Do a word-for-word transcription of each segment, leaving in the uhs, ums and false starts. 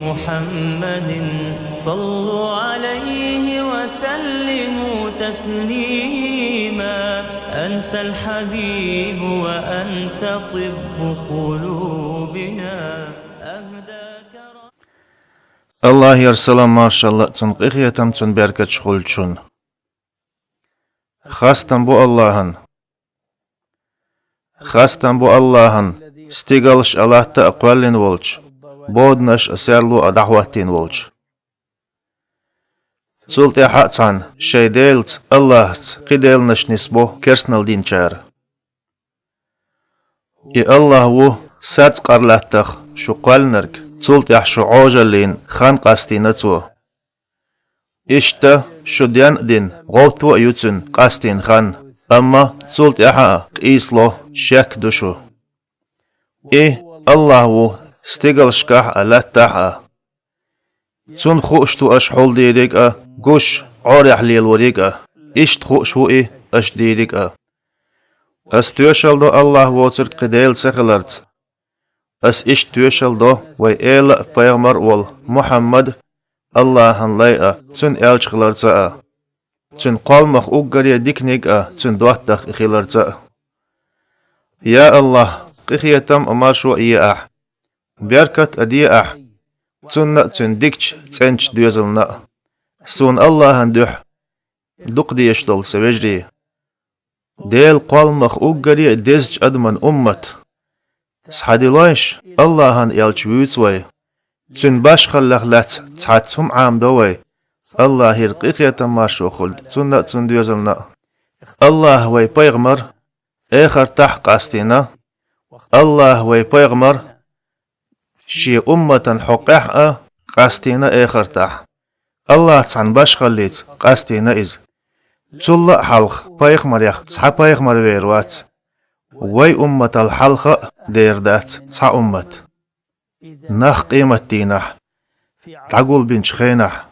محمد، صلوا عليه وسلموا تسليما. أنت الحبيب وأنت طب قلوبنا. أهداك رب- Аллахьера салам, маршалла цун, къинхетам цун, беркаташ хуьлда шун. Хастам бу Аллахьан. Хастам бу Аллахьан, стигалш а, латта а кхоьллина волчу, боданаш а, серло а дӀахӀоттийна волчу. Цул тӀаьхьа а цхьана шайн Делаца, Аллахьаца кхин деланаш нисбо керстанал динчара. И Аллахь ву саьрца къарлаттах шу кхоьллинарг, цул тӀаьхьа шу Ӏожаллин хан къастийна Цо. Иштта шу ден а дина, гӀовтто а ю Цуьнан къастийна хан, амма цул тӀаьхьа а къийсало, шек ду шу. И Аллахь ву стигалшкахь а, лаьттахь а. Цунна хууш ду аша хьулдийриг а, гуш, Ӏорехь лелориг а, иштта хууш ву И аша дийриг а. Ас тоьшалла до Аллахь воцург кхин Дела ца хиларца. Ас иштта тоьшалла до вай эла а, пайхамар а волу Мухьаммад Аллахьан лай а, цуьнан элча хиларца а, цуьнан кхолламах уггаре диканиг а, цуьнан доттагӀа и хиларца а. Я Аллахь, къинхетам а, маршо а е ахь, беркат а де ахь цунна а, цуьнан дикачу цӀеначу доьзална а. Суна Аллахьан дуьхьа дукха дезаш долу сан вежарий, Делан кхолламах уггаре а дезачу адаман уммат. Схьадилойша, Аллахьан элча вуьйцу вай. Цуьнан башхаллех лаьцна цхьацца хӀума Ӏамадо вай. Аллахьера къинхетам, маршо хуьлда цунна а, цуьнан доьзална а. Аллахь вай пайхамар эхартахь а къастийна. Аллахь вай пайхамар Шен умматан хьокъехь а къастийна эхартахь. Аллахь цхьана башхаллица къастийна иза. Цул а хьалха пайхамарех цхьа пайхамар вер вац. Вай умматал хьалха а дер дац цхьа уммат. Нах къематдийнахь дӀагулбинчу хенахь,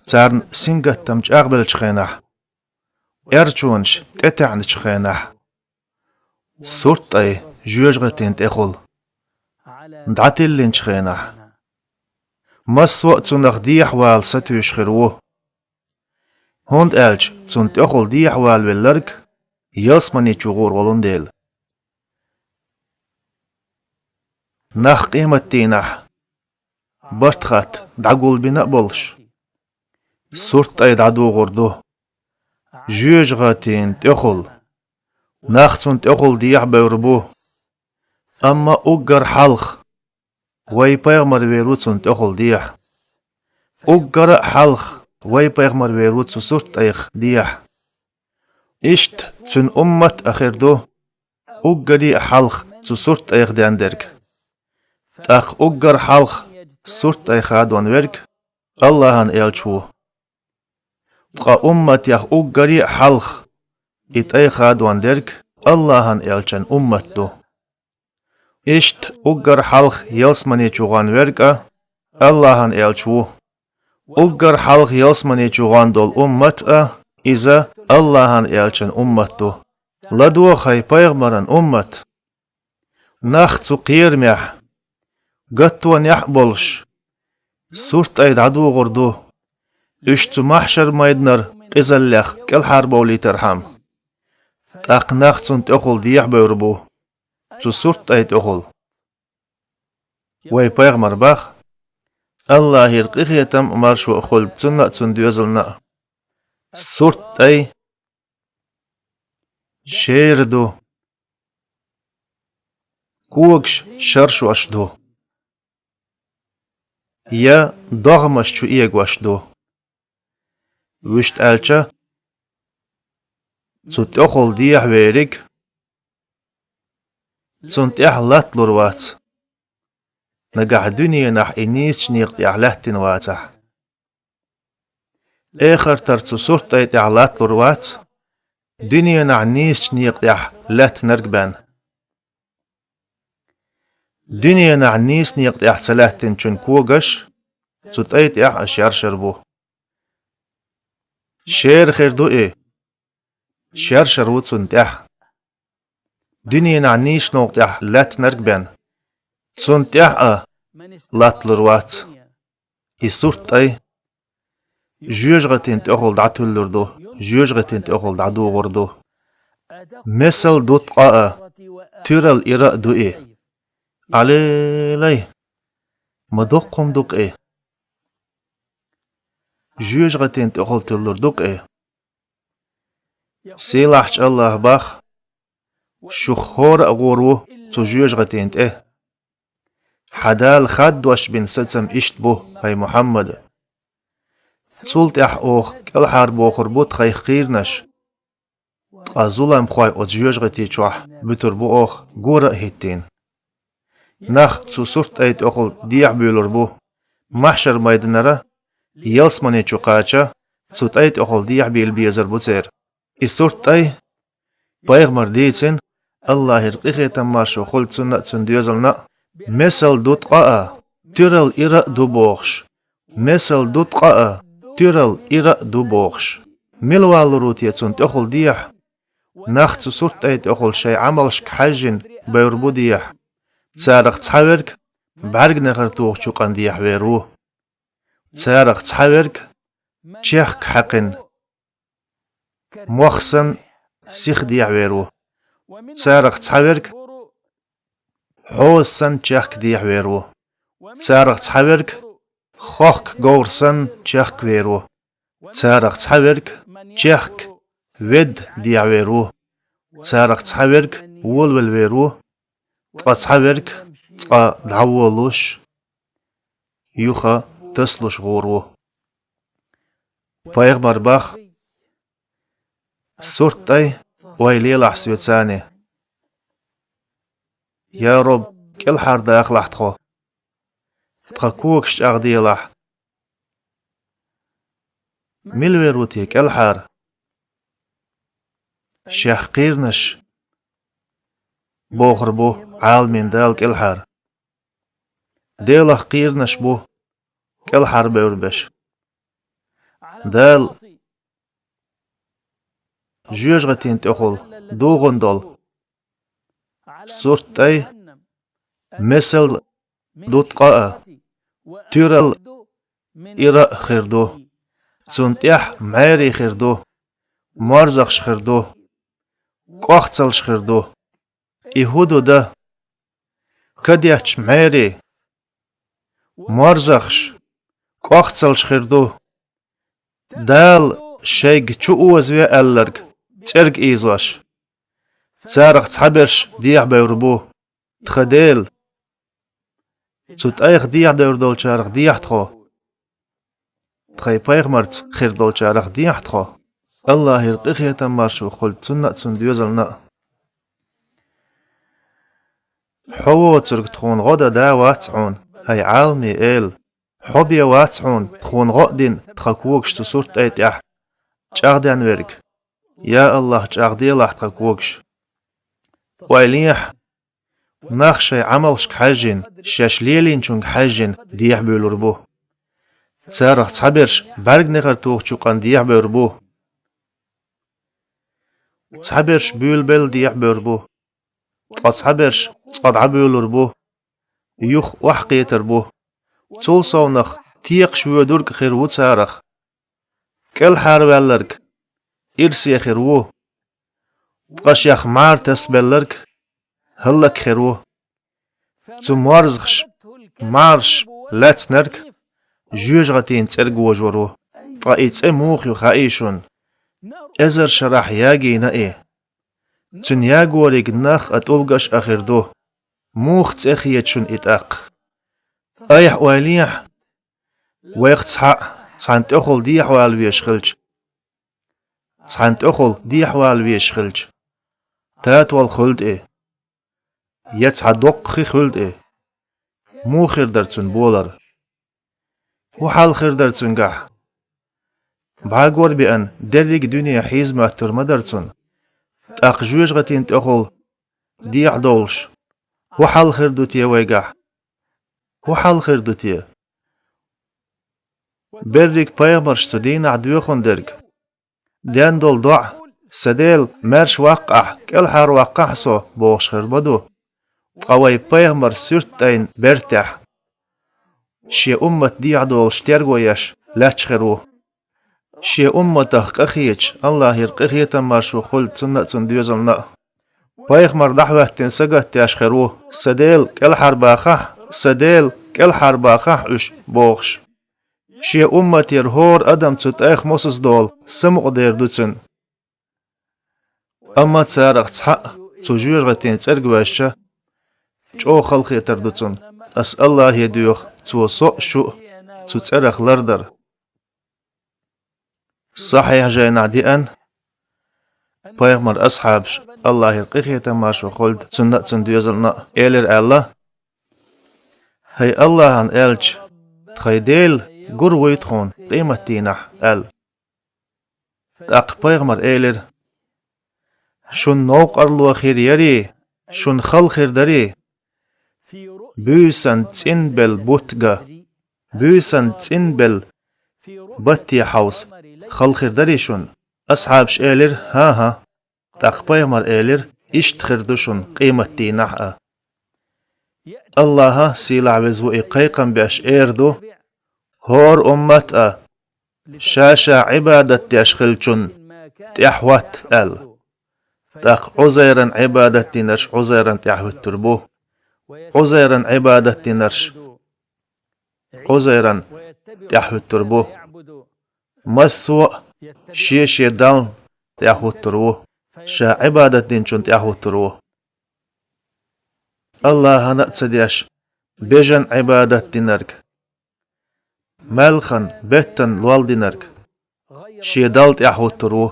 царна сингаттам чӀагӀбеллачу хенахь, эрчонаш тӀетаьӀначу хенахь, сурт тӀай жоьжахатин тӀехула дӀатиллинчу хенахь, массо а цунах дехьавала сатуьйсуш хир ву, хӀунда аьлча цунна тӀехула дехьавалавелларг ялсамани чу гӀур волун дела. Нах къематдийнахь барт хатта дӀагулбина а болуш, сурт тӀай дӀадугӀур ду, жоьжахатин тӀехула. Нах цунна тӀехула дехьабевр бу. Амма уггар хьалха вай пайхамар вер ву цунна тӀехула дехьа. Уггар а хьалха вай пайхамар вер ву цу сурт тӀайх дехьа. Иштта цуьнан уммат а хир ду уггаре а хьалха цу сурт тӀайх дендерг. ТӀаккха уггар хьалха сурт тӀай хадон верг Аллахьан элча ву. Ткъа умматех уггаре а хьалха и тӀай хадон дерг Аллахьан элчан уммат ду. Иштта уггар хьалха ялсамани чу гӀон верг а Аллахьан элча ву. Уггар хьалха ялсамани чу гӀон долу уммат а иза Аллахьан элчан уммат ду. ЛадогӀа, хӀай пайхамаран уммат! Нах цу кхерамехь, гаттонехь а болуш, сурт тӀай дӀадугӀур ду, уьш цу махьшар-майданара къизаллех кӀелхьарбовлийтархьама. ТӀаккха нах цунна тӀехула дехьабевр бу, цу сурт тӀай тӀехула. Вай пайхамар бах, Аллахьера къинхетам а, маршо а хуьлда цунна а, цуьнан доьзална а. Сурт тӀай шера ду, когаш шаршош ду, я догӀмаш чу эгош ду. Вуьшта аьлча, цу тӀехула дехьаверг цунна тӀехь латталур вац, нагахь дуьненахь и нийсачу некъа тӀехь лаьттина вацахь. Эхартара цу сурт тӀай тӀехь латталур вац, дуьненахь нийсачу некъа тӀехь лаьттинарг бен. Дуьненахь нийса некъа тӀехь ца лаьттинчун когаш цу тӀай тӀехь а шершар бу. Шера хир ду и, шершар ву цунна тӀехь. Дуьненахь нийсачу некъа тӀехь лаьттинарг бен, цунна тӀехь а латталур вац. И сурт тӀай жоьжахатин тӀехула дӀатуьллур ду, жоьжахатин тӀехула дӀадугӀур ду. Месал ду ткъа а, туьрал ира а ду и. Алелай! Ма доккха хӀума ду-кх и. Жоьжахатин тӀехула туьллур ду-кх и. Сийлахьчу АллахӀа боху: «Шух хӀора а гӀур ву цу жоьжахатин тӀе». Хьан Дала хаддош бина сацам иштта бу, хӀай Мухьаммад. Цул тӀаьхьа оха кӀелхьарбохур бу тхайх кхийрнаш. Ткъа зуламхой оцу жоьжахати чохь буьтур бу оха, гора а хӀиттийна. Нах цу сурт тӀай тӀехула дехьабуьйлур бу. Махьшар-майданара, ялсамани чу кхача, цу тӀай тӀехула дехьабийла безар бу церан. И сурт тӀай пайхамара дийцина, АллахӀера къинхетам, маршо хуьлда цунна а, цуьнан доьзална а, месал ду ткъа а, туьрал ира а ду бохуш. Месал ду ткъа а, туьрал ира а ду бохуш. Мила валлур ву те цунна тӀехула дехьа? Нах цу сурт тӀай тӀехула шайн Ӏамалшка хьаьжжина бевр бу дехьа. Царах цхьаверг бӀаьрганегӀар тухучу къан дехьавер ву. Царах цхьаверг чехка хьаькхина, мох санна сиха дехьавер ву. Царах цхьаверг хьоза санна чехка дехьавер ву. Царах цхьаверг хохка говр санна чехка вер ву. Царах цхьаверг чехка ведда дехьавер ву. Царах цхьаверг волавелла вер ву. Ткъа цхьаверг цкъа дӀаволалуш, юха тасалуш гӀур ву. Пайхамара боху: «Сурт тӀай ойла елахь соьца». Я Раб, кӀелхьардахалахь тхо. Тхан когаш чӀагӀделахь. Мила вер ву те кӀелхьара? Шех кхийрнаш бохур бу Ӏаламийн Дала кӀелхьара. Делах кхийрнаш бу кӀелхьарбевр берш. Дала жоьжахатин тӀехула дугӀун долу сурт тӀай месал ду ткъа а, туьрал ира а хир ду. Цунна тӀехь мӀерий хир ду, морзахш хир ду, кӀохцалш хир ду. И хӀун ду дан? Кадетташ мӀерий, морзахш, кӀохцалш хир ду. Дала шайга чу озаве аьлларг цӀерга ийзош. Царах цхьаберш дехьабевр бу. Тхан Дела, цу тӀайх дехьадевр долчарах дехьа тхо. Тхайн пайхамарца хир долчарах дехьа тхо. АллахӀера къинхетам, маршо хуьлда цунна а, цуьнан доьзална а. Хьо воцург тхуна гӀо дан да вац хьуна, хӀай Ӏаламийн Эла. Хьо бен вац хьуна тхуна гӀо а дина тхан когаш цу сурт тӀай тӀехь чӀагӀден верг. Я АллахӀ, чӀагӀделахь тхан когаш. Ойла ехьа, нах шайн Ӏамалшка хьаьжжина, шаьш лелийначуьнга хьаьжжина дехьабуьйлур бу. Царах цхьаберш бӀаьрганегӀар тухучу къан дехьабевр бу. Цхьаберш буьйлабелла дехьабевр бу. Ткъа цхьаберш цкъа дӀабуьйлур бу. Юха охьакхетар бу. Цул совнах текхаш воьдург а хир ву царах. КӀелхьарваьлларг ирсе хир ву. Ткъа шех мӀара тасабелларг хӀаллак хир ву. Цу морзахаш мӀараш лаьцнарг жоьжахатин цӀерга вожор ву. Ткъа и цӀе муха ю хаий шуна? Эзар шарахь ягийна и. Цуьнан ягориг нах а, тӀулгаш а хир ду. Муха цӀе хета шуна и тӀаккха? Айхьа ойла ехьа, вайх цхьаъ цхьана тӀехула дехьавала везаш хилча, цхьана тӀехула дехьавала везаш хилча, татол хуьлда и, я цхьа доккха хи хуьлда и. Муха хир дара цуьнан болар? ХӀун хьал хир дара цуьнгахь? БӀагор а беана, дерриг а дуьне хьийза моьттур ма дара цунна. ТӀаккха жоьжахатин тӀехула дехьадовлуш, хӀун хьал хир ду те вайгахь? ХӀун хьал хир ду те? Берриг пайхамарш цу дийнахь доьхна дерг. Ден долу доӀа: «Сан Дела, маьрша ваккха ахь, кӀелхьарваккхахьа со», бохуш хир ма ду. Ткъа вай пайхамар суьртдайна бертехь, шен уммат дехьа долуш терго еш лаьтташ хир ву. Шен умматах къахеташ, Аллахьера къинхетам, маршо хуьлда цунна а, цуьнан доьзална а. Пайхамар дӀахӀоьттина сагатдеш хир ву: «Сан Дела, кӀелхьарбахахь, сан Дела, кӀелхьарбахахь уьш», – бохуш. Шен умматера хӀора адам цу тӀайх мосазза долу самукъадер ду цуьнан. Амма царах цхьаъ цу жоьжахатин цӀерга ваьжча, чӀогӀа халахетар ду цунна. Ас Аллахье доьху, цо со а, шу а цу цӀерах лардар. Сахьихь жайнахь деана, пайхамар асхьабаш, Аллахьера къинхетам, маршо хуьлда цунна а, цуьнан доьзална а, элира аьлла: «ХӀай Аллахьан элча, тхайн Дела гур вуй тхуна къематдийнахь», – аьлла. ТӀаккха пайхамар элира: «Шун новкъарло хир ярий, шун хала хир дарий, буьйсан цӀинбелла бутт ган, буьйсан цӀинбелла батте хьовса хала хир дарий шун?» Асхьабаш элира: «ХӀан-хӀа». ТӀаккха пайхамар элира: «Иштта хир ду шуна къематдийнахь а». Аллахьа, сийлахь веза ву и, кхайкхам беш эр ду: «ХӀора уммат а ша-ша Ӏибадат деш хиллачунна тӀаьхьахӀотта», – аьлла. ТӀаккха Ӏузайран Ӏибадат динарш Ӏузайран тӀаьхьахӀуьттур бу, Ӏузайран Ӏибадат динарш Ӏузайран тӀаьхьахӀуьттур бу. Массо а шен-шен дална тӀаьхьахӀуттур ву, ша Ӏибадат динчунна тӀаьхьахӀуттур ву. Аллахьана а ца деш, бежан Ӏибадат динарг, маьлхан, беттан лол динарг, шен далла тӀаьхьахӀуттур ву,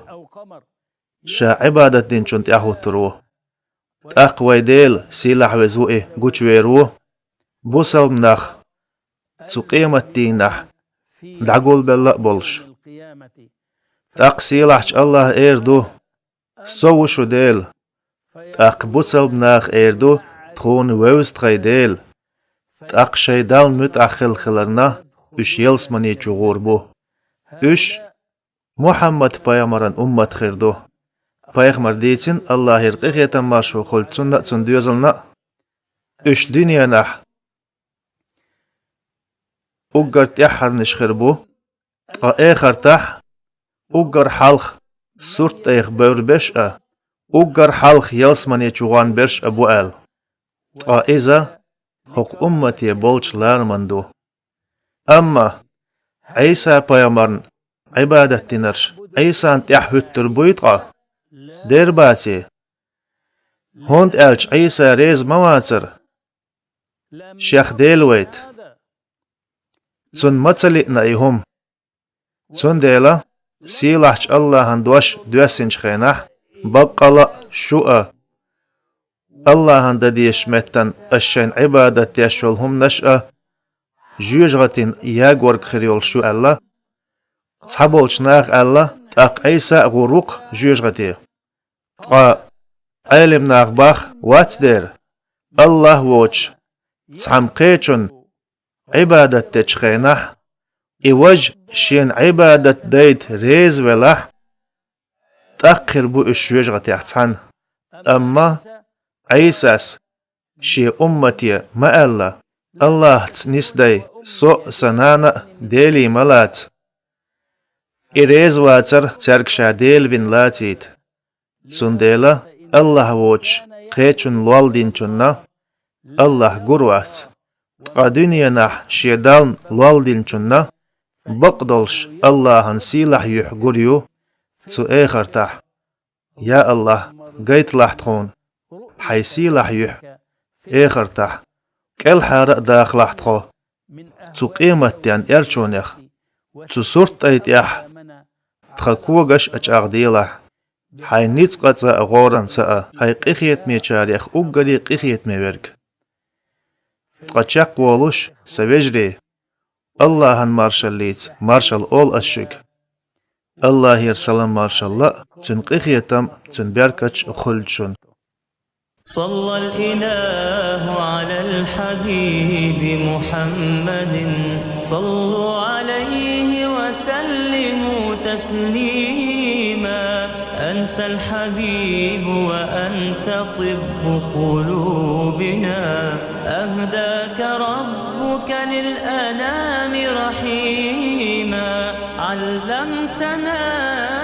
ша Ӏибадат динчунна тӀаьхьахӀуттур ву. ТӀаккха вайн Дела, сийлахь веза ву и, гучувер ву бусалба нах цу къематдийнахь дӀагулбелла а болуш. ТӀаккха сийлахьчу Аллахьа эр ду: «Со ву шун Дела». ТӀаккха бусалба наха эр ду: «Тхуна вевза тхайн Дела». ТӀаккха шайн Далла муьтӀахь хилла хиларна, уьш ялсамани чу гӀур бу. Уьш Мухьаммад-пайхамаран уммат хир ду. Пайхамар дийцина, Аллахьера къинхетам, маршо хуьлда цунна а, цуьнан доьзална а, уьш дуьненахь уггар тӀаьххьарнаш хир бу, ткъа эхартахь уггар хьалха сурт тӀех бевр берш а, уггар хьалха ялсамани чу гӀон берш а бу аьлла. Ткъа иза хӀокху уммате болчу лараман ду. Амма Ӏийса-пайхамарна Ӏибадат динарш Ӏийсан тӀаьхьахӀуьттур буй ткъа? Дера баций? ХӀунда аьлча Ӏийса реза ма вацара шех Дела вайта. Цунна ма ца лиъна и хӀума. Цундела сийлахьчу Аллахьан дош доьссинчу хенахь, баккъала а шу а, Аллахьан дан дезачу меттана аш шайна Ӏибадат деш йолу хӀуманаш а, жоьжахатин ягорг хир йолуш ю аьлла, цхьаболчу наха аьлла, тӀаккха Ӏийса а гӀур ву-кх жоьжахате. Ткъа Ӏелам наха боху, вац дера, Аллахь воцуш цхьана кхечунна Ӏибадат дечу хенахь, и важа шена Ӏибадат дайта реза велахь, тӀаккха хир бу уьш жоьжахатех цхьаьна. Амма Ӏийсас шен уммате ма аьлла: «Аллахьца нисдай, со а, сан нана а Делий ма лаца». И реза вацар цаьрга ша Дела вина лацийта. Цундела Аллахь воцуш кхечунна лол динчунна Аллахь гур вац. Ткъа дуьненахь шен Дална лол динчунна бакъдолуш Аллахьан сийлахь юьхь гур ю цу эхартахь. Я Аллахь, гайталахь тхуна хьайн сийлахь юьхь эхартахь, кӀелхьара а дахалахь тхо цу къематден эрчонех, цу сурт тӀай тӀехь тхан когаш а чӀагӀделахь, хьайн ницкъаца а, гӀоранца а, хьайн къинхетамечарех уггаре къинхетаме верг. Ткъа чекхволуш, сан вежарий, Аллахьан маршаллица маршалла олу ас шуьга. Аллахьера салам-маршалла а, цуьнан къинхетам а, цуьнан беркаташ а хуьлда шуна. صلى الإله على الحبيب محمد. صلوا عليه وسلموا تسليما. أنت الحبيب وأنت طب قلوبنا، أهداك ربك للأنام رحيما، علمتنا